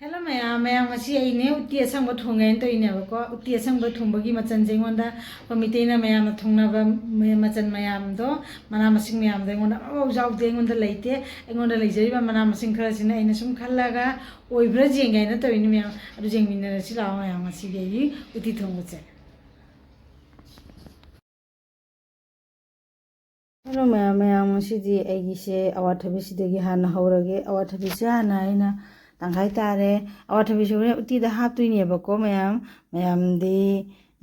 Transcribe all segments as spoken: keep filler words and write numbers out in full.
Hello ꯃꯌꯥꯝ, ꯃꯌꯥꯝ ꯉꯁꯤ ꯑꯩꯅꯦ ꯎꯇꯤ ꯑꯁꯪꯕ ꯊꯣꯡꯒꯦ ꯍꯥꯏꯅ ꯇꯧꯔꯤꯅꯦꯕꯀꯣ꯫ ꯎꯇꯤ ꯑꯁꯪꯕ ꯊꯣꯡꯕꯒꯤ ꯃꯆꯜꯁꯦ ꯑꯩꯉꯣꯟꯗ ꯑꯩꯈꯣꯏ ꯃꯩꯇꯩꯅ ꯃꯌꯥꯝꯅ ꯊꯣꯡꯅꯕ ꯃ-, ꯃꯆꯜ ꯃꯌꯥꯝꯗꯣ, ꯃꯅꯥ ꯃꯁꯤꯡ ꯃꯌꯥꯝꯗꯣ ꯑꯩꯉꯣꯟꯗ ꯑꯃꯐꯥꯎ ꯌꯥꯎꯗꯦ, ꯑꯩꯉꯣꯟꯗ ꯂꯩꯇꯦ꯫ ꯑꯩꯉꯣꯟꯗ ꯂꯩꯖꯔꯤꯕ ꯃꯅꯥ ꯃꯁꯤꯡ ꯈꯔꯁꯤꯅ ꯑꯩꯅ ꯁꯨꯝ ꯈꯜꯂꯒ ꯑꯣꯏꯕ꯭ꯔꯥ ꯌꯦꯡꯒꯦ ꯍꯥꯏꯅ ꯇꯧꯔꯤꯅꯤ ꯃꯌꯥꯝ꯫ ꯑꯗꯨ ꯌꯦꯡꯃꯤꯟꯅꯔꯁꯤ ꯂꯥꯛꯑꯣ ꯃꯌꯥꯝ, ꯉꯁꯤꯒꯤ ꯑꯩꯒꯤ ꯎꯇꯤ ꯊꯣꯡꯕꯁꯦ꯫ ꯍꯜꯂꯣ ꯃꯌꯥꯝ, ꯃꯌꯥꯝ ꯉꯁꯤꯗꯤ ꯑꯩꯒꯤꯁꯦ ꯑꯋꯥꯊꯕꯤꯁꯤꯗꯒꯤ ꯍꯥꯟꯅ ꯍꯧꯔꯒꯦ꯫ ꯑꯋꯥꯊꯕꯤꯁꯦ ꯍꯥꯟꯅ ꯑꯩꯅ ꯇꯪꯈꯥꯏ ꯇꯥꯔꯦ꯫ ꯑꯋꯥꯊꯕꯤꯁꯦ ꯍꯣꯔꯦꯟ ꯎꯇꯤꯗ ꯍꯥꯞꯇꯣꯏꯅꯦꯕꯀꯣ ꯃꯌꯥꯝ꯫ ꯃꯌꯥꯝꯗꯤ,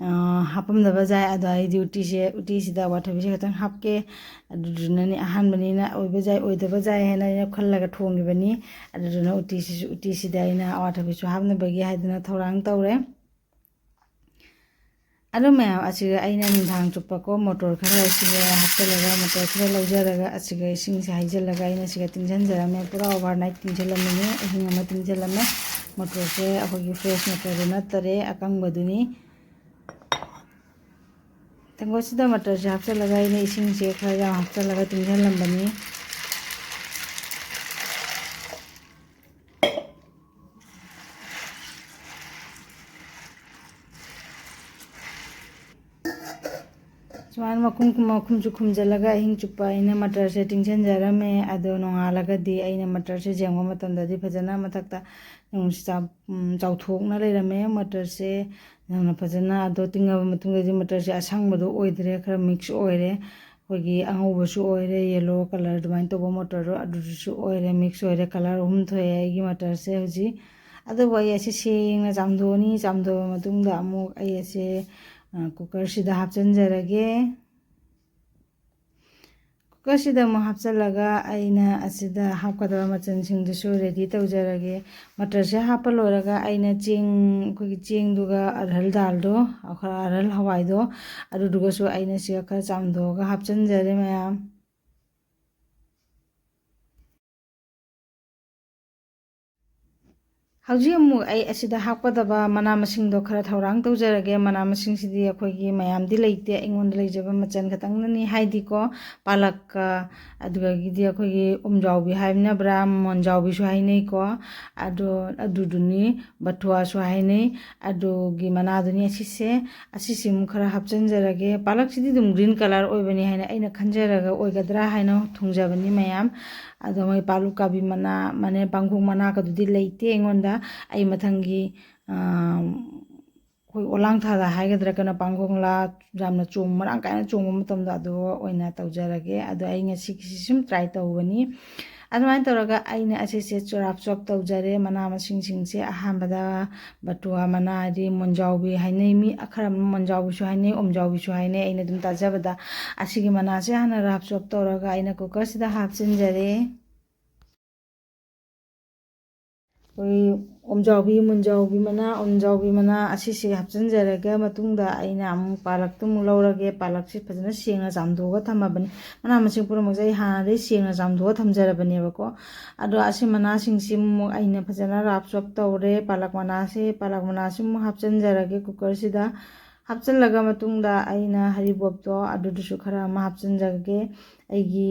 ꯑ, ꯍꯥꯞꯄꯝꯗꯕ ꯌꯥꯏ, ꯑꯗꯣ ꯑꯩꯗꯤ ꯎꯇꯤꯁꯦ, ꯎꯇꯤꯁꯤꯗ ꯑꯋꯥꯊꯕꯤꯁꯦ ꯈꯛꯇꯪ ꯍꯥꯞꯀꯦ꯫ ꯑꯗꯨꯗꯨꯅꯅꯦ, ꯑꯍꯥꯟꯕꯅꯤꯅ ꯑꯣꯏꯕ ꯌꯥꯏ ꯑꯣꯏꯗꯕ ꯌꯥꯏ ꯍꯥꯏꯅ ꯑꯩꯅ ꯈꯜꯂꯒ ꯊꯣꯡꯈꯤꯕꯅꯤ꯫ ꯑꯗꯨꯗꯨꯅ ꯎꯇꯤꯁꯤꯁꯨ, ꯎꯇꯤꯁꯤꯗ ꯑꯩꯅ ꯑꯋꯥꯊꯕꯤꯁꯨ ꯍꯥꯞꯅꯕꯒꯤ ꯍꯥꯏꯗꯅ ꯊꯧꯔꯥꯡ ꯇꯧꯔꯦ꯫ ꯑꯗꯨ ꯃꯌꯥꯝ ꯑꯁꯤꯒ ꯑꯩꯅ ꯅꯨꯡꯗꯥꯡ ꯆꯨꯞꯄꯀꯣ ꯃꯣꯇꯣꯔ ꯈꯔ ꯑꯁꯤꯒ ꯍꯥꯞꯆꯤꯜꯂꯒ, ꯃꯣꯇꯣꯔ ꯈꯔ ꯂꯧꯖꯔꯒ ꯑꯁꯤꯒ ꯏꯁꯤꯡꯁꯦ ꯍꯩꯖꯤꯜꯂꯒ ꯑꯩꯅ ꯁꯤꯒ ꯇꯤꯡꯁꯤꯟꯖꯔꯝꯃꯦ꯫ ꯄꯨꯔꯥ overnight ꯇꯤꯡꯁꯤꯜꯂꯝꯃꯤꯅꯦ, ꯑꯍꯤꯡ ꯑꯃ ꯇꯤꯡꯁꯤꯜꯂꯝꯃꯦ꯫ ꯃꯣꯇꯣꯔꯁꯦ ꯑꯩꯈꯣꯏꯒꯤ fresh ꯃꯣꯇꯣꯔꯗꯨ ꯅꯠꯇꯔꯦ, ꯑꯀꯪꯕꯗꯨꯅꯤ꯫ ꯇꯦꯡꯀꯣꯠꯁꯤꯗ ꯃꯣꯇꯣꯔꯁꯦ ꯍꯥꯞꯆꯤꯜꯂꯒ ꯑꯩꯅ ꯏꯁꯤꯡꯁꯦ ꯈꯔ ꯌꯥꯝ ꯍꯥꯞꯆꯤꯜꯂꯒ ꯇꯤꯡꯁꯤꯜꯂꯝꯕꯅꯤ꯫ ꯁꯨꯃꯥꯏꯅ ꯃꯈꯨꯝ, ꯃꯈꯨꯝꯁꯨ ꯈꯨꯝꯖꯤꯜꯂꯒ ꯑꯍꯤꯡ ꯆꯨꯞꯄ ꯑꯩꯅ ꯃꯣꯇꯣꯔꯁꯦ ꯇꯤꯡꯁꯤꯟꯖꯔꯝꯃꯦ꯫ ꯑꯗꯣ ꯅꯣꯡꯉꯥꯜꯂꯒꯗꯤ ꯑꯩꯅ ꯃꯣꯇꯣꯔꯁꯦ ꯌꯦꯡꯕ ꯃꯇꯝꯗꯗꯤ ꯐꯖꯅ ꯃꯊꯛꯇ ꯌꯦꯡꯉꯨ, ꯆꯥꯎꯊꯣꯛꯅ ꯂꯩꯔꯝꯃꯦ ꯃꯣꯇꯣꯔꯁꯦ꯫ ꯌꯥꯝꯅ ꯐꯖꯅ, ꯑꯗꯣ ꯇꯤꯡꯉꯕ ꯃꯇꯨꯡꯗꯗꯤ ꯃꯣꯇꯣꯔꯁꯦ ꯑꯁꯪꯕꯗꯣ ꯑꯣꯏꯗ꯭ꯔꯦ, ꯈꯔ mix ꯑꯣꯏꯔꯦ꯫ ꯑꯩꯈꯣꯏꯒꯤ ꯑꯉꯧꯕꯁꯨ ꯑꯣꯏꯔꯦ, yellow colour ꯑꯗꯨꯃꯥꯏꯅ ꯇꯧꯕ ꯃꯣꯇꯣꯔꯗꯣ ꯑꯗꯨꯗꯨꯁꯨ ꯑꯣꯏꯔꯦ, mix ꯑꯣꯏꯔꯦ꯫ Colour ꯑꯍꯨꯝ ꯊꯣꯛꯑꯦ ꯑꯩꯒꯤ ꯃꯣꯇꯣꯔꯁꯦ ꯍꯧꯖꯤꯛ꯫ ꯑꯗꯨꯕꯨ ꯑꯩ ꯑꯁꯤ ꯁꯦꯡꯅ ꯆꯥꯝꯊꯣꯛꯑꯅꯤ꯫ ꯆꯥꯝꯊꯣꯛꯑꯕ ꯃꯇꯨꯡꯗ ꯑꯃꯨꯛ ꯑꯩ ꯑꯁꯦ, ꯑ, cookerꯁꯤꯗ ꯍꯥꯞꯆꯤꯟꯖꯔꯒꯦ꯫ Cookerꯁꯤꯗ ꯑꯃꯨꯛ ꯍꯥꯞꯆꯤꯜꯂꯒ ꯑꯩꯅ ꯑꯁꯤꯗ ꯍꯥꯞꯀꯗꯕ ꯃꯆꯜꯁꯤꯡꯗꯨꯁꯨ ready ꯇꯧꯖꯔꯒꯦ꯫ ꯃꯣꯇꯣꯔꯁꯦ ꯍꯥꯞꯄ ꯂꯣꯏꯔꯒ ꯑꯩꯅ ꯆꯦꯡ, ꯑꯩꯈꯣꯏꯒꯤ ꯆꯦꯡꯗꯨꯒ ꯑꯔꯍꯜ ꯗꯥꯜꯗꯣ, ꯑꯩꯈꯣꯏ ꯑꯔꯍꯜ ꯍꯋꯥꯏꯗꯣ, ꯑꯗꯨꯗꯨꯒꯁꯨ ꯑꯩꯅ ꯁꯤꯒ ꯈꯔ ꯆꯥꯝꯊꯣꯛꯑꯒ ꯍꯥꯞꯆꯤꯟꯖꯔꯦ ꯃꯌꯥꯝ꯫ ꯍꯧꯖꯤꯛ ꯑꯃꯨꯛ ꯑꯩ ꯑꯁꯤꯗ ꯍꯥꯞꯀꯗꯕ ꯃꯅꯥ ꯃꯁꯤꯡꯗꯣ ꯈꯔ ꯊꯧꯔꯥꯡ ꯇꯧꯖꯔꯒꯦ꯫ ꯃꯅꯥ ꯃꯁꯤꯡꯁꯤꯗꯤ ꯑꯩꯈꯣꯏꯒꯤ ꯃꯌꯥꯝꯗꯤ ꯂꯩꯇꯦ, ꯑꯩꯉꯣꯟꯗ ꯂꯩꯖꯕ ꯃꯆꯜ ꯈꯛꯇꯪꯅꯅꯤ꯫ ꯍꯥꯏꯗꯤꯀꯣ, ꯄꯥꯂꯛꯀ, ꯑꯗꯨꯗꯒꯤꯗꯤ ꯑꯩꯈꯣꯏꯒꯤ ꯎꯝꯖꯥꯎꯕꯤ ꯍꯥꯏꯅꯕ꯭ꯔꯥ, ꯃꯣꯟꯖꯥꯎꯕꯤꯁꯨ ꯍꯥꯏꯅꯩꯀꯣ, ꯑꯗꯣ ꯑꯗꯨꯗꯨꯅꯤ, ꯕꯊꯨꯋꯥꯁꯨ ꯍꯥꯏꯅꯩ꯫ ꯑꯗꯨꯒꯤ ꯃꯅꯥꯗꯨꯅꯤ ꯑꯁꯤꯁꯦ꯫ ꯑꯁꯤꯁꯤꯃꯨꯛ ꯈꯔ ꯍꯥꯞꯆꯤꯟꯖꯔꯒꯦ꯫ ꯄꯥꯂꯛꯁꯤꯗꯤ ꯑꯗꯨꯝ green colour ꯑꯣꯏꯕꯅꯤ ꯍꯥꯏꯅ ꯑꯩꯅ ꯈꯟꯖꯔꯒ ꯑꯣꯏꯒꯗ꯭ꯔꯥ ꯍꯥꯏꯅ ꯊꯣꯡꯖꯕꯅꯤ ꯃꯌꯥꯝ꯫ ꯑꯗꯣ ꯃꯣꯏ ꯄꯥꯂꯨ ꯀꯥꯕꯤ ꯃꯅꯥ, ꯃꯅꯦ ꯄꯥꯡꯈꯣꯛ ꯃꯅꯥꯒꯗꯨꯗꯤ ꯂꯩꯇꯦ ꯑꯩꯉꯣꯟꯗ꯫ ꯑꯩ ꯃꯊꯪꯒꯤ, ꯑꯥ, ꯑꯩꯈꯣꯏ ꯑꯣꯂꯥꯡ ꯊꯥꯗ ꯍꯥꯏꯒꯗ꯭ꯔꯥ, ꯀꯩꯅꯣ, ꯄꯥꯡꯈꯣꯛꯂꯥ ꯌꯥꯝꯅ ꯆꯣꯡ-, ꯃꯔꯥꯡ ꯀꯥꯏꯅ ꯆꯣꯡꯕ ꯃꯇꯝꯗ ꯑꯗꯨ ꯑꯣꯏꯅ ꯇꯧꯖꯔꯒꯦ꯫ ꯑꯗꯣ ꯑꯩ ꯉꯁꯤꯒꯤꯁꯤ ꯁꯨꯝ try ꯇꯧꯕꯅꯤ꯫ ꯑꯗꯨꯃꯥꯏꯅ ꯇꯧꯔꯒ ꯑꯩꯅ ꯑꯁꯤꯁꯦ ꯆꯨꯔꯥꯞ ꯆꯣꯞ ꯇꯧꯖꯔꯦ꯫ ꯃꯅꯥ ꯃꯁꯤꯡꯁꯤꯡꯁꯦ ꯑꯍꯥꯟꯕꯗ ꯕꯇꯨꯋꯥ ꯃꯅꯥ, ꯍꯥꯏꯗꯤ ꯃꯣꯟꯖꯥꯎꯕꯤ ꯍꯥꯏꯅꯩ, ꯃꯤ ꯈꯔ ꯑꯃꯅ ꯃꯣꯟꯖꯥꯎꯕꯤꯁꯨ ꯍꯥꯏꯅꯩ, ꯎꯝꯖꯥꯎꯕꯤꯁꯨ ꯍꯥꯏꯅꯩ꯫ ꯑꯩꯅ ꯑꯗꯨꯝ ꯇꯥꯖꯕꯗ ꯑꯁꯤꯒꯤ ꯃꯅꯥꯁꯦ ꯍꯥꯟꯅ ꯔꯐ ꯆꯣꯞ ꯇꯧꯔꯒ ꯑꯩꯅ cookerꯁꯤꯗ ꯍꯥꯞꯆꯤꯟꯖꯔꯦ꯫ ꯑꯩꯈꯣꯏ ꯎꯝꯖꯥꯎꯕꯤ, ꯃꯨꯟꯖꯥꯎꯕꯤ ꯃꯅꯥ, ꯎꯟꯖꯥꯎꯕꯤ ꯃꯅꯥ ꯑꯁꯤꯁꯦ ꯍꯥꯞꯆꯤꯟꯖꯔꯒ ꯃꯇꯨꯡꯗ ꯑꯩꯅ ꯑꯃꯨꯛ ꯄꯥꯂꯛꯇꯨ ꯑꯃꯨꯛ ꯂꯧꯔꯒꯦ꯫ ꯄꯥꯂꯛꯁꯤ ꯐꯖꯅ ꯁꯦꯡꯅ ꯆꯥꯝꯊꯣꯛꯑꯒ ꯊꯝꯃꯕꯅꯤ꯫ ꯃꯅꯥ ꯃꯁꯤꯡ ꯄꯨꯝꯅꯃꯛꯁꯦ ꯑꯩ ꯍꯥꯟꯅꯗꯒꯤ ꯁꯦꯡꯅ ꯆꯥꯝꯊꯣꯛꯑ ꯊꯝꯖꯔꯕꯅꯦꯕꯀꯣ꯫ ꯑꯗꯣ ꯑꯁꯤ ꯃꯅꯥꯁꯤꯡꯁꯤ ꯑꯃꯨꯛ ꯑꯩꯅ ꯐꯖꯅ ꯔꯐ ꯆꯣꯞ ꯇꯧꯔꯦ꯫ ꯄꯥꯂꯛ ꯃꯅꯥꯁꯤ, ꯄꯥꯂꯛ ꯃꯅꯥꯁꯤ ꯑꯃꯨꯛ ꯍꯥꯞꯆꯤꯟꯖꯔꯒꯦ cookerꯁꯤꯗ꯫ ꯍꯥꯞꯆꯤꯜꯂꯒ ꯃꯇꯨꯡꯗ ꯑꯩꯅ ꯍꯔꯤꯕꯣꯞꯇꯣ ꯑꯗꯨꯗꯨꯁꯨ ꯈꯔ ꯑꯃ ꯍꯥꯞꯆꯤꯟꯖꯔꯒꯦ꯫ ꯑꯩꯒꯤ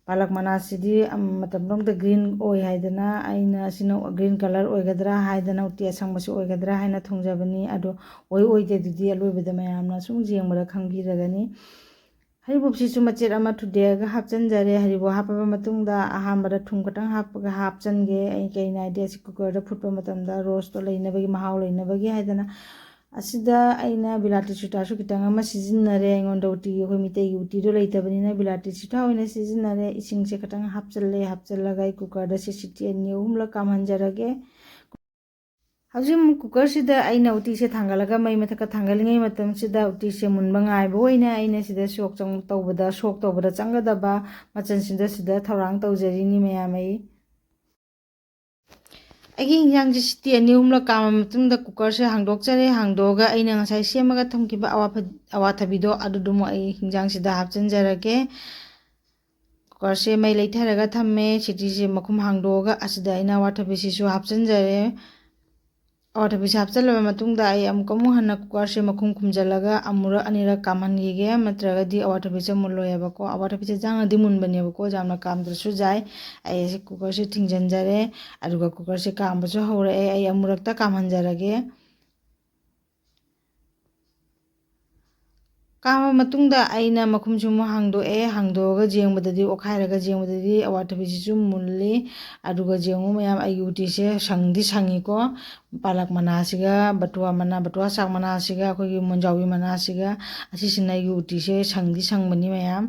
ꯄꯥꯂꯛ ꯃꯅꯥꯁꯤꯗꯤ, ꯑꯝ, ꯃꯇꯝ ꯄꯨꯝꯅꯃꯛꯇ green ꯑꯣꯏ ꯍꯥꯏꯗꯅ ꯑꯩꯅ ꯑꯁꯤꯅ green colour ꯑꯣꯏꯒꯗ꯭ꯔꯥ ꯍꯥꯏꯗꯅ, ꯎꯇꯤ ꯑꯁꯪꯕꯁꯨ ꯑꯣꯏꯒꯗ꯭ꯔꯥ ꯍꯥꯏꯅ ꯊꯣꯡꯖꯕꯅꯤ꯫ ꯑꯗꯣ ꯑꯣꯏ ꯑꯣꯏꯗꯦ ꯑꯗꯨꯗꯤ ꯑꯂꯣꯏꯕꯗ ꯃꯌꯥꯝꯅ ꯁꯨꯝ ꯌꯦꯡꯕꯗ ꯈꯪꯕꯤꯔꯒꯅꯤ꯫ ꯍꯔꯤꯕꯣꯞꯁꯤꯁꯨ ꯃꯆꯦꯠ ꯑꯃ ꯊꯨꯗꯦꯛꯑꯒ ꯍꯥꯞꯆꯤꯟꯖꯔꯦ꯫ ꯍꯔꯤꯕꯣꯞ ꯍꯥꯞꯄꯕ ꯃꯇꯨꯡꯗ ꯑꯍꯥꯟꯕꯗ ꯊꯨꯝ ꯈꯤꯇꯪ ꯍꯥꯞꯄꯒ ꯍꯥꯞꯆꯤꯟꯒꯦ꯫ ꯑꯩ ꯀꯩꯅꯣ ꯍꯥꯏꯗꯤ ꯑꯁꯤ cookerꯗ ꯐꯨꯠꯄ ꯃꯇꯝꯗ roseꯇꯣ ꯂꯩꯅꯕꯒꯤ, ꯃꯍꯥꯎ ꯂꯩꯅꯕꯒꯤ ꯍꯥꯏꯗꯅ꯫ ꯑꯁꯤꯗ ꯑꯩꯅ ꯕꯤꯂꯥꯇꯤ ꯁꯨꯇꯥꯁꯨ ꯈꯤꯇꯪ ꯑꯃ ꯁꯤꯖꯤꯟꯅꯔꯦ꯫ ꯑꯩꯉꯣꯟꯗ ꯎꯇꯤ, ꯑꯩꯈꯣꯏ ꯃꯤꯇꯩꯒꯤ ꯎꯇꯤꯗꯣ ꯂꯩꯇꯕꯅꯤꯅ ꯕꯤꯂꯥꯇꯤ ꯁꯨꯇꯥ ꯑꯣꯏꯅ ꯁꯤꯖꯤꯟꯅꯔꯦ꯫ ꯏꯁꯤꯡꯁꯦ ꯈꯤꯇꯪ ꯍꯥꯞꯆꯤꯜꯂꯦ꯫ ꯍꯥꯞꯆꯤꯜꯂꯒ ꯑꯩ cookerꯗ ꯁꯤ ꯁꯤꯇꯤ ꯑꯅꯤ ꯑꯍꯨꯝꯂꯛ ꯀꯥꯝꯍꯟꯖꯔꯒꯦ꯫ ꯍꯧꯖꯤꯛ ꯑꯃꯨꯛ cookerꯁꯤꯗ ꯑꯩꯅ ꯎꯇꯤꯁꯦ ꯊꯥꯡꯒꯠꯂꯒ ꯃꯩ ꯃꯊꯛꯇ ꯊꯥꯡꯒꯠꯂꯤꯉꯩ ꯃꯇꯝꯁꯤꯗ ꯎꯇꯤꯁꯦ ꯃꯨꯟꯕ ꯉꯥꯏꯕ ꯑꯣꯏꯅ ꯑꯩꯅ ꯁꯤꯗ ꯁꯣꯛ ꯆꯪ-, ꯇꯧꯕꯗ, ꯁꯣꯛ ꯇꯧꯕꯗ ꯆꯪꯒꯗꯕ ꯃꯆꯜꯁꯤꯡꯗꯣ ꯁꯤꯗ ꯊꯧꯔꯥꯡ ꯇꯧꯖꯔꯤꯅꯤ ꯃꯌꯥꯝ ꯑꯩ꯫ ꯑꯩꯒꯤ ꯏꯟꯖꯥꯡꯁꯦ ꯁꯤꯇꯤ ꯑꯅꯤ ꯑꯍꯨꯝꯂꯛ ꯀꯥꯝꯃ ꯃꯇꯨꯡꯗ cookerꯁꯦ ꯍꯥꯡꯗꯣꯛꯆꯔꯦ꯫ ꯍꯥꯡꯗꯣꯛꯑꯒ ꯑꯩꯅ ꯉꯁꯥꯏ ꯁꯦꯝꯃꯒ ꯊꯝꯈꯤꯕ ꯑꯋꯥꯐ-, ꯑꯋꯥꯊꯕꯤꯗꯣ ꯑꯗꯨꯗꯨꯃꯨꯛ ꯑꯩ ꯏꯟꯖꯥꯡꯁꯤꯗ ꯍꯥꯞꯆꯤꯟꯖꯔꯒꯦ꯫ Cookerꯁꯦ ꯃꯩ ꯂꯩꯊꯔꯒ ꯊꯝꯃꯦ꯫ ꯁꯤꯇꯤꯁꯦ ꯃꯈꯨꯝ ꯍꯥꯡꯗꯣꯛꯑꯒ ꯑꯁꯤꯗ ꯑꯩꯅ ꯑꯋꯥꯊꯕꯤꯁꯤꯁꯨ ꯍꯥꯞꯆꯤꯟꯖꯔꯦ꯫ ꯑꯋꯥꯊꯕꯤꯁꯦ ꯍꯥꯞꯆꯤꯜꯂꯕ ꯃꯇꯨꯡꯗ ꯑꯩ ꯑꯃꯨꯛꯀ ꯑꯃꯨꯛ ꯍꯟꯅ ꯀꯨꯀꯔꯁꯦ ꯃꯈꯨꯝ ꯈꯨꯝꯖꯤꯜꯂꯒ ꯑꯃꯨꯔꯛ ꯑꯅꯤꯔꯛ ꯀꯥꯝꯍꯟꯈꯤꯒꯦ, ꯅꯠꯇ꯭ꯔꯒꯗꯤ ꯑꯋꯥꯊꯕꯤꯁꯦ ꯃꯨꯜꯂꯣꯏꯑꯕꯀꯣ꯫ ꯑꯋꯥꯊꯕꯤꯁꯦ ꯌꯥꯝꯅꯗꯤ ꯃꯨꯟꯕꯅꯦꯕꯀꯣ, ꯌꯥꯝꯅ ꯀꯥꯝꯗ꯭ꯔꯁꯨ ꯌꯥꯏ꯫ ꯑꯩ ꯀꯨꯀꯔꯁꯦ ꯊꯤꯡꯖꯤꯟꯖꯔꯦ, ꯑꯗꯨꯒ ꯀꯨꯀꯔꯁꯦ ꯀꯥꯝꯕꯁꯨ ꯍꯧꯔꯛꯑꯦ꯫ ꯑꯩ ꯑꯃꯨꯔꯛꯇ ꯀꯥꯝꯍꯟꯖꯔꯒꯦ꯫ ꯀꯥꯝꯃ ꯃꯇꯨꯡꯗ ꯑꯩꯅ ꯃꯈꯨꯝꯁꯨ ꯑꯃꯨꯛ ꯍꯥꯡꯗꯣꯛꯑꯦ꯫ ꯍꯥꯡꯗꯣꯛꯑꯒ ꯌꯦꯡꯕꯗꯗꯤ, ꯑꯣꯠꯈꯥꯏꯔꯒ ꯌꯦꯡꯕꯗꯗꯤ ꯑꯋꯥꯊꯕꯤꯁꯤꯁꯨ ꯃꯨꯜꯂꯤ꯫ ꯑꯗꯨꯒ ꯌꯦꯡꯉꯨ ꯃꯌꯥꯝ, ꯑꯩꯒꯤ ꯎꯇꯤꯁꯦ ꯁꯪꯗꯤ ꯁꯪꯉꯤꯀꯣ꯫ ꯄꯥꯂꯛ ꯃꯅꯥꯁꯤꯒ, ꯕꯇꯨꯋꯥ ꯃꯅꯥ, ꯕꯇꯨꯋꯥ ꯆꯥꯛ ꯃꯅꯥꯁꯤꯒ, ꯑꯩꯈꯣꯏꯒꯤ ꯃꯣꯟꯖꯥꯎꯕꯤ ꯃꯅꯥꯁꯤꯒ, ꯑꯁꯤꯁꯤꯅ ꯑꯩꯒꯤ ꯎꯇꯤꯁꯦ ꯁꯪꯗꯤ ꯁꯪꯕꯅꯤ ꯃꯌꯥꯝ꯫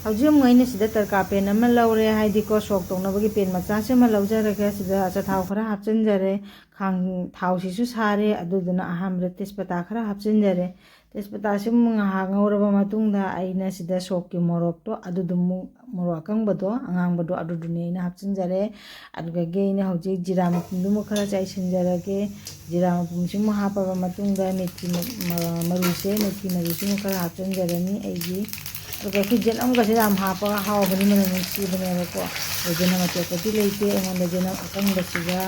ꯍꯧꯖꯤꯛ ꯑꯃꯨꯛ ꯑꯩꯅ ꯁꯤꯗ ꯇꯔꯀꯥ ꯄꯦꯟ ꯑꯃ ꯂꯧꯔꯦ, ꯍꯥꯏꯗꯤꯀꯣ, ꯁꯣꯛ ꯇꯧꯅꯕꯒꯤ ꯄꯦꯟ ꯃꯆꯥꯁꯤ ꯑꯃ ꯂꯧꯖꯔꯒ, ꯁꯤꯗ ꯑꯆꯥꯊꯥꯎ ꯈꯔ ꯍꯥꯞꯆꯤꯟꯖꯔꯦ꯫ ꯈꯥꯡ ꯊꯥꯎꯁꯤꯁꯨ ꯁꯥꯔꯦ, ꯑꯗꯨꯗꯨꯅ ꯑꯍꯥꯟꯕꯗ ꯇꯦꯖꯄꯇꯥ ꯈꯔ ꯍꯥꯞꯆꯤꯟꯖꯔꯦ꯫ ꯇꯦꯖꯄꯇꯥꯁꯤ ꯑꯃꯨꯛ ꯉꯥꯏꯍꯥꯛ ꯉꯧꯔꯕ ꯃꯇꯨꯡꯗ, ꯑꯩꯅ ꯁꯤꯗ ꯁꯣꯛꯀꯤ ꯃꯣꯔꯣꯛꯇꯣ, ꯑꯗꯨꯗꯨ ꯑꯃꯨꯛ, ꯃꯣꯔꯣꯛ ꯑꯀꯪꯕꯗꯣ, ꯑꯉꯥꯡꯕꯗꯣ, ꯑꯗꯨꯗꯨꯅꯦ ꯑꯩꯅ ꯍꯥꯞꯆꯤꯟꯖꯔꯦ꯫ ꯑꯗꯨꯗꯒꯤ ꯑꯩꯅ ꯍꯧꯖꯤꯛ ꯖꯤꯔꯥ ꯃꯄꯨꯝꯗꯨꯃ ꯈꯔ ꯆꯥꯏꯁꯤꯟꯖꯔꯒꯦ꯫ ꯖꯤꯔꯥ ꯃꯄꯨꯝꯁꯤꯃꯨꯛ ꯍꯥꯞꯄꯕ ꯃꯇꯨꯡꯗ, ꯃꯦꯊꯤ ꯃ-, ꯃ-, ꯃꯔꯨꯁꯦ, ꯃꯦꯊꯤ ꯃꯔꯨꯁꯤꯃꯨꯛ ꯈꯔ ꯍꯥꯞꯆꯤꯟꯖꯔꯅꯤ ꯑꯩꯒꯤ꯫ ꯑꯗꯨꯒ ꯑꯩꯈꯣꯏ ꯌꯦꯅꯝꯒꯁꯦ ꯌꯥꯝ ꯍꯥꯞꯄꯒ ꯍꯥꯎꯕꯅꯤ, ꯃꯅꯝ ꯅꯨꯡꯁꯤꯕꯅꯦꯕꯀꯣ꯫ ꯑꯗꯣ ꯌꯦꯅꯝ ꯑꯇꯣꯞꯄꯗꯤ ꯂꯩꯇꯦ, ꯑꯩꯉꯣꯟꯗ ꯌꯦꯅꯝ ꯑꯀꯪꯕꯁꯤꯒ,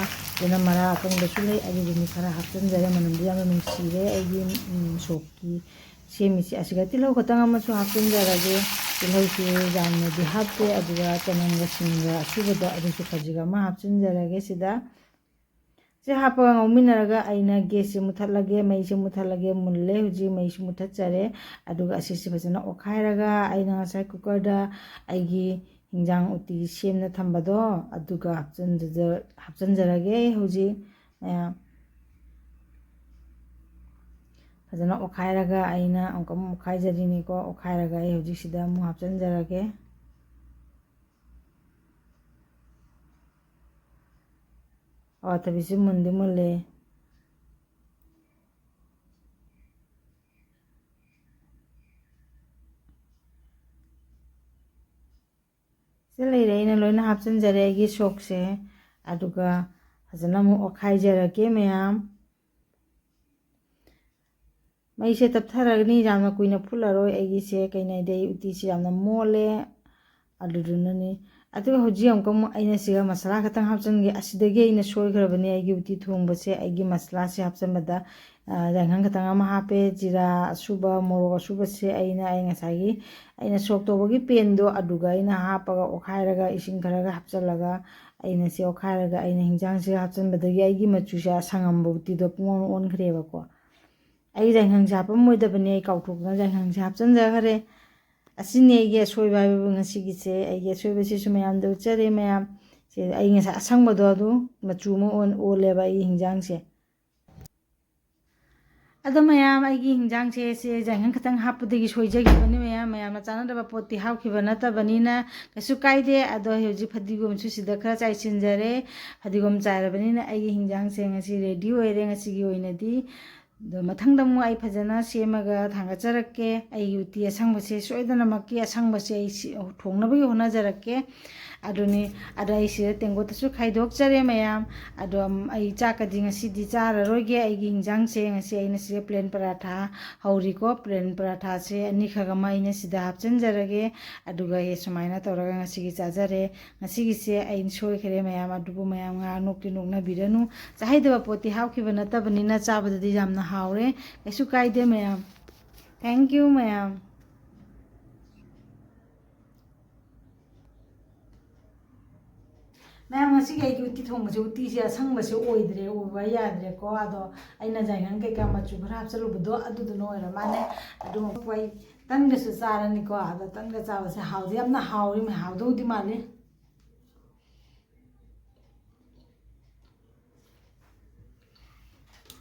ꯌꯦꯅꯝ ꯃꯔꯥ ꯑꯀꯪꯕꯁꯨ ꯂꯩ, ꯑꯗꯨꯗꯨꯅꯤ ꯈꯔ ꯍꯥꯞꯆꯤꯟꯖꯔꯦ꯫ ꯃꯅꯝꯗꯤ ꯌꯥꯝꯅ ꯅꯨꯡꯁꯤꯔꯦ ꯑꯩꯒꯤ, ꯎꯝ, ꯁꯣꯛꯀꯤ ꯁꯦꯝꯃꯤꯁꯦ꯫ ꯑꯁꯤꯒ ꯇꯤꯜꯍꯧ ꯈꯛꯇꯪ ꯑꯃꯁꯨ ꯍꯥꯞꯆꯤꯟꯖꯔꯒꯦ꯫ ꯇꯤꯜꯍꯧꯁꯤ ꯌꯥꯝꯅꯗꯤ ꯍꯥꯞꯇꯦ, ꯑꯗꯨꯒ ꯆꯅꯝꯒ ꯁꯤꯡꯒ ꯑꯁꯨꯕꯗꯣ, ꯑꯗꯨꯁꯨ ꯈꯖꯤꯛ ꯑꯃ ꯍꯥꯞꯆꯤꯟꯖꯔꯒꯦ ꯁꯤꯗ꯫ ꯁꯤ ꯍꯥꯞꯄꯒ ꯉꯧꯃꯤꯟꯅꯔꯒ ꯑꯩꯅ ꯒꯦꯁꯁꯦ ꯃꯨꯊꯠꯂꯒꯦ, ꯃꯩꯁꯦ ꯃꯨꯊꯠꯂꯒꯦ꯫ ꯃꯨꯜꯂꯦ, ꯍꯧꯖꯤꯛ ꯃꯩꯁꯨ ꯃꯨꯊꯠꯆꯔꯦ꯫ ꯑꯗꯨꯒ ꯑꯁꯤꯁꯦ ꯐꯖꯅ ꯑꯣꯠꯈꯥꯏꯔꯒ ꯑꯩꯅ ꯉꯁꯥꯏ ꯀꯨꯀꯔꯗ ꯑꯩꯒꯤ ꯍꯤꯟꯖꯥꯡ ꯎꯇꯤ ꯁꯦꯝꯅ ꯊꯝꯕꯗꯣ, ꯑꯗꯨꯒ ꯍꯥꯞꯆꯤꯟꯖ-, ꯍꯥꯞꯆꯤꯟꯖꯔꯒꯦ ꯍꯧꯖꯤꯛ ꯃꯌꯥꯝ꯫ ꯐꯖꯅ ꯑꯣꯠꯈꯥꯏꯔꯒ ꯑꯩꯅ ꯑꯃꯨꯛꯀ ꯑꯃꯨꯛ ꯑꯣꯠꯈꯥꯏꯖꯔꯤꯅꯤꯀꯣ꯫ ꯑꯣꯠꯈꯥꯏꯔꯒ ꯑꯩ ꯍꯧꯖꯤꯛ ꯁꯤꯗ ꯑꯃꯨꯛ ꯍꯥꯞꯆꯤꯟꯖꯔꯒꯦ꯫ ꯑꯋꯥꯊꯕꯤꯁꯤ ꯃꯨꯟꯗꯤ ꯃꯨꯜꯂꯦ꯫ ꯁꯤ ꯂꯩꯔꯦ, ꯑꯩꯅ ꯂꯣꯏꯅ ꯍꯥꯞꯆꯤꯟꯖꯔꯦ ꯑꯩꯒꯤ ꯁꯣꯛꯁꯦ꯫ ꯑꯗꯨꯒ ꯐꯖꯅ ꯑꯃꯨꯛ ꯑꯣꯠꯈꯥꯏꯖꯔꯒꯦ ꯃꯌꯥꯝ꯫ ꯃꯩꯁꯦ ꯇꯞꯊꯔꯒꯅꯤ, ꯌꯥꯝꯅ ꯀꯨꯏꯅ ꯐꯨꯠꯂꯔꯣꯏ ꯑꯩꯒꯤꯁꯦ, ꯀꯩꯅꯣ ꯍꯥꯏꯗꯤ ꯑꯩ ꯎꯇꯤꯁꯦ ꯌꯥꯝꯅ ꯃꯣꯜꯂꯦ, ꯑꯗꯨꯗꯨꯅꯅꯤ꯫ ꯑꯗꯨꯒ ꯍꯧꯖꯤꯛ ꯑꯃꯨꯛꯀ ꯑꯃꯨꯛ ꯑꯩꯅ ꯁꯤꯒ ꯃꯁꯥꯂꯥ ꯈꯛꯇꯪ ꯍꯥꯞꯆꯤꯟꯒꯦ꯫ ꯑꯁꯤꯗꯒꯤ ꯑꯩꯅ ꯁꯣꯏꯈ꯭ꯔꯕꯅꯦ ꯑꯩꯒꯤ ꯎꯇꯤ ꯊꯣꯡꯕꯁꯦ꯫ ꯑꯩꯒꯤ ꯃꯁꯥꯂꯥꯁꯦ ꯍꯥꯞꯆꯤꯟꯕꯗ, ꯑ, ꯌꯥꯏꯉꯪ ꯈꯛꯇꯪ ꯑꯃ ꯍꯥꯞꯄꯦ, ꯖꯤꯔꯥ ꯑꯁꯨꯕ, ꯃꯣꯔꯣꯛ ꯑꯁꯨꯕꯁꯦ ꯑꯩꯅ, ꯑꯩ ꯉꯁꯥꯏꯒꯤ ꯑꯩꯅ ꯁꯣꯛ ꯇꯧꯕꯒꯤ ꯄꯦꯟꯗꯣ ꯑꯗꯨꯒ ꯑꯩꯅ ꯍꯥꯞꯄꯒ ꯑꯣꯠꯈꯥꯏꯔꯒ, ꯏꯁꯤꯡ ꯈꯔꯒ ꯍꯥꯞꯆꯤꯜꯂꯒ, ꯑꯩꯅ ꯁꯤ ꯑꯣꯠꯈꯥꯏꯔꯒ ꯑꯩꯅ ꯍꯤꯟꯖꯥꯡꯁꯤꯒ ꯍꯥꯞꯆꯤꯟꯕꯗꯒꯤ ꯑꯩꯒꯤ ꯃꯆꯨꯁꯦ ꯑꯁꯪꯉꯝꯕ ꯎꯇꯤꯗ ꯄꯨꯡꯑꯣꯟ ꯑꯣꯟꯈ꯭ꯔꯦꯕꯀꯣ꯫ ꯑꯩ ꯌꯥꯏꯉꯪꯁꯦ ꯍꯥꯞꯄꯝꯃꯣꯏꯗꯕꯅꯦ, ꯑꯩ ꯀꯥꯎꯊꯣꯛꯇꯅ ꯌꯥꯏꯉꯪꯁꯦ ꯍꯥꯞꯆꯤꯟꯖꯈ꯭ꯔꯦ꯫ ꯑꯁꯤꯅꯤ ꯑꯩꯒꯤ ꯑꯁꯣꯏꯕ ꯍꯥꯏꯕꯕꯨ ꯉꯁꯤꯒꯤꯁꯦ꯫ ꯑꯩꯒꯤ ꯑꯁꯣꯏꯕꯁꯤꯁꯨ ꯃꯌꯥꯝꯗ ꯎꯠꯆꯔꯦ ꯃꯌꯥꯝ꯫ ꯁꯦ, ꯑꯩ ꯉꯁꯥꯏ ꯑꯁꯪꯕꯗꯣ ꯑꯗꯨ ꯃꯆꯨ ꯑꯃ ꯑꯣꯟ-, ꯑꯣꯜꯂꯦꯕ ꯑꯩꯒꯤ ꯍꯤꯟꯖꯥꯡꯁꯦ꯫ ꯑꯗꯣ ꯃꯌꯥꯝ, ꯑꯩꯒꯤ ꯍꯤꯟꯖꯥꯡꯁꯦ ꯁꯦ ꯌꯥꯏꯉꯪ ꯈꯛꯇꯪ ꯍꯥꯞꯄꯗꯒꯤ ꯁꯣꯏꯖꯈꯤꯕꯅꯤ ꯃꯌꯥꯝ꯫ ꯃꯌꯥꯝꯅ ꯆꯥꯟꯅꯗꯕ ꯄꯣꯠꯇꯤ ꯍꯥꯞꯈꯤꯕ ꯅꯠꯇꯕꯅꯤꯅ ꯀꯩꯁꯨ ꯀꯥꯏꯗꯦ꯫ ꯑꯗꯣ ꯑꯩ ꯍꯧꯖꯤꯛ ꯐꯗꯤꯒꯣꯝꯁꯨ ꯁꯤꯗ ꯈꯔ ꯆꯥꯏꯁꯤꯟꯖꯔꯦ꯫ ꯐꯗꯤꯒꯣꯝ ꯆꯥꯏꯔꯕꯅꯤꯅ ꯑꯩꯒꯤ ꯍꯤꯟꯖꯥꯡꯁꯦ ꯉꯁꯤ ꯔꯦꯗꯤ ꯑꯣꯏꯔꯦ ꯉꯁꯤꯒꯤ ꯑꯣꯏꯅꯗꯤ꯫ ꯑꯗꯣ ꯃꯊꯪꯗ ꯑꯃꯨꯛ ꯑꯩ ꯐꯖꯅ ꯁꯦꯝꯃꯒ ꯊꯥꯡꯒꯠꯆꯔꯛꯀꯦ꯫ ꯑꯩꯒꯤ ꯎꯇꯤ ꯑꯁꯪꯕꯁꯦ ꯁꯣꯏꯗꯅꯃꯛꯀꯤ ꯑꯁꯪꯕꯁꯦ ꯑꯩ ꯁꯤ-, ꯊꯣꯡꯅꯕꯒꯤ ꯍꯣꯠꯅꯖꯔꯛꯀꯦ꯫ ꯑꯗꯨꯅꯤ, ꯑꯗꯣ ꯑꯩ ꯁꯤꯗ ꯇꯦꯡꯀꯣꯠꯇꯁꯨ ꯈꯥꯏꯗꯣꯛꯆꯔꯦ ꯃꯌꯥꯝ꯫ ꯑꯗꯣ, ꯎꯝ, ꯑꯩ ꯆꯥꯛꯀꯗꯤ ꯉꯁꯤꯗꯤ ꯆꯥꯔꯔꯣꯏꯒꯦ꯫ ꯑꯩꯒꯤ ꯍꯤꯟꯖꯥꯡꯁꯦ ꯉꯁꯤ ꯑꯩꯅ ꯁꯤꯗ ꯄ꯭ꯂꯦꯟ ꯄꯔꯥꯊꯥ ꯍꯧꯔꯤꯀꯣ꯫ ꯄ꯭ꯂꯦꯟ ꯄꯔꯥꯊꯥꯁꯦ ꯑꯅꯤꯈꯛ ꯑꯃ ꯑꯩꯅ ꯁꯤꯗ ꯍꯥꯞꯆꯤꯟꯖꯔꯒꯦ꯫ ꯑꯗꯨꯒ ꯑꯩ ꯁꯨꯃꯥꯏꯅ ꯇꯧꯔꯒ ꯉꯁꯤꯒꯤ ꯆꯥꯖꯔꯦ꯫ ꯉꯁꯤꯒꯤꯁꯦ ꯑꯩꯅ ꯁꯣꯏꯈꯔꯦ ꯃꯌꯥꯝ, ꯑꯗꯨꯕꯨ ꯃꯌꯥꯝ ꯉꯥ ꯅꯣꯛꯇꯤ ꯅꯣꯛꯅꯕꯤꯔꯅꯨ꯫ ꯆꯥꯍꯩꯗꯕ ꯄꯣꯠꯇꯤ ꯍꯥꯞꯈꯤꯕ ꯅꯠꯇꯕꯅꯤꯅ ꯆꯥꯕꯗꯗꯤ ꯌꯥꯝꯅ ꯍꯥꯎꯔꯦ꯫ ꯀꯩꯁꯨ ꯀꯥꯏꯗꯦ ꯃꯌꯥꯝ꯫ Thank you ꯃꯌꯥꯝ꯫ ꯃꯌꯥꯝ, ꯉꯁꯤꯒꯤ ꯑꯩꯒꯤ ꯎꯇꯤ ꯊꯣꯡꯕꯁꯦ, ꯎꯇꯤꯁꯦ ꯑꯁꯪꯕꯁꯦ ꯑꯣꯏꯗ꯭ꯔꯦ, ꯑꯣꯏꯕ ꯌꯥꯗ꯭ꯔꯦꯀꯣ꯫ ꯑꯗꯣ ꯑꯩꯅ ꯌꯥꯏꯉꯪ ꯀꯩꯀꯥ ꯃꯆꯨ ꯈꯔ ꯍꯥꯞꯆꯜꯂꯨꯕꯗꯣ ꯑꯗꯨꯗꯨꯅ ꯑꯣꯏꯔ ꯃꯥꯜꯂꯦ꯫ ꯑꯗꯣ ꯑꯩꯈꯣꯏ ꯇꯟꯒꯁꯨ ꯆꯥꯔꯅꯤꯀꯣ꯫ ꯑꯗꯣ ꯇꯟꯒ ꯆꯥꯕꯁꯦ ꯍꯥꯎꯗꯤ ꯌꯥꯝꯅ ꯍꯥꯎꯔꯤ, ꯍꯥꯎꯗꯧꯗꯤ ꯃꯥꯜꯂꯤ꯫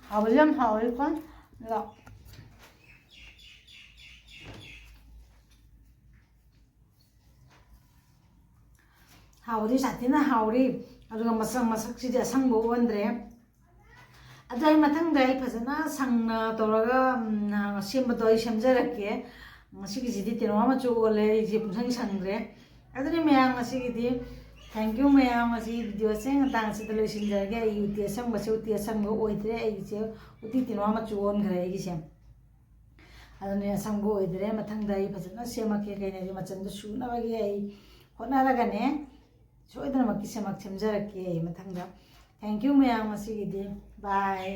ꯍꯥꯎꯕꯁꯦ ꯌꯥꯝ ꯍꯥꯎꯋꯦꯀꯣ꯫ ꯑꯗꯣ ꯍꯥꯎꯕꯗꯤ ꯁꯥꯊꯤꯅ ꯍꯥꯎꯔꯤ꯫ ꯑꯗꯨꯒ ꯃꯁꯛ, ꯃꯁꯛꯁꯤꯗꯤ ꯑꯁꯪꯕ ꯑꯣꯟꯗ꯭ꯔꯦ꯫ ꯑꯗꯣ ꯑꯩ ꯃꯊꯪꯗ ꯑꯩ ꯐꯖꯅ ꯁꯪꯅ ꯇꯧꯔꯒ, ꯎꯝ, ꯁꯦꯝꯕꯗꯣ ꯑꯩ ꯁꯦꯝꯖꯔꯛꯀꯦ꯫ ꯉꯁꯤꯒꯤꯁꯤꯗꯤ ꯇꯦꯅꯋꯥ ꯃꯆꯨ ꯑꯣꯜꯂꯦ, ꯑꯩꯁꯦ ꯄꯨꯡꯁꯪ ꯁꯪꯗ꯭ꯔꯦ꯫ ꯑꯗꯨꯅꯤ ꯃꯌꯥꯝ, ꯉꯁꯤꯒꯤꯗꯤ thank you ꯃꯌꯥꯝ꯫ ꯉꯁꯤ video ꯁꯦ ꯃꯇꯥꯡ ꯑꯁꯤꯗ ꯂꯣꯏꯁꯤꯟꯖꯔꯒꯦ꯫ ꯑꯩ ꯎꯇꯤ ꯑꯁꯪꯕꯁꯦ ꯎꯇꯤ ꯑꯁꯪꯕ ꯑꯣꯏꯗ꯭ꯔꯦ, ꯑꯩꯒꯤꯁꯦ ꯎꯇꯤ ꯇꯦꯅꯋꯥ ꯃꯆꯨ ꯑꯣꯟꯈ꯭ꯔꯦ ꯑꯩꯒꯤꯁꯦ꯫ ꯑꯗꯨꯅ ꯑꯁꯪꯕ ꯑꯣꯏꯗ꯭ꯔꯦ꯫ ꯃꯊꯪꯗ ꯑꯩ ꯐꯖꯅ ꯁꯦꯝꯃꯛꯀꯦ꯫ ꯀꯩꯅꯣꯗꯤ ꯃꯆꯟꯗꯣ ꯁꯨꯅꯕꯒꯤ ꯑꯩ ꯍꯣꯠꯅꯔꯒꯅꯦ ꯁꯣꯏꯗꯅꯃꯛꯀꯤ ꯁꯦꯝꯃꯛ ꯁꯦꯝꯖꯔꯛꯀꯦ ꯑꯩ ꯃꯊꯪꯗ꯫ Thank you ꯃꯌꯥꯝ, ꯉꯁꯤꯒꯤꯗꯤ bye꯫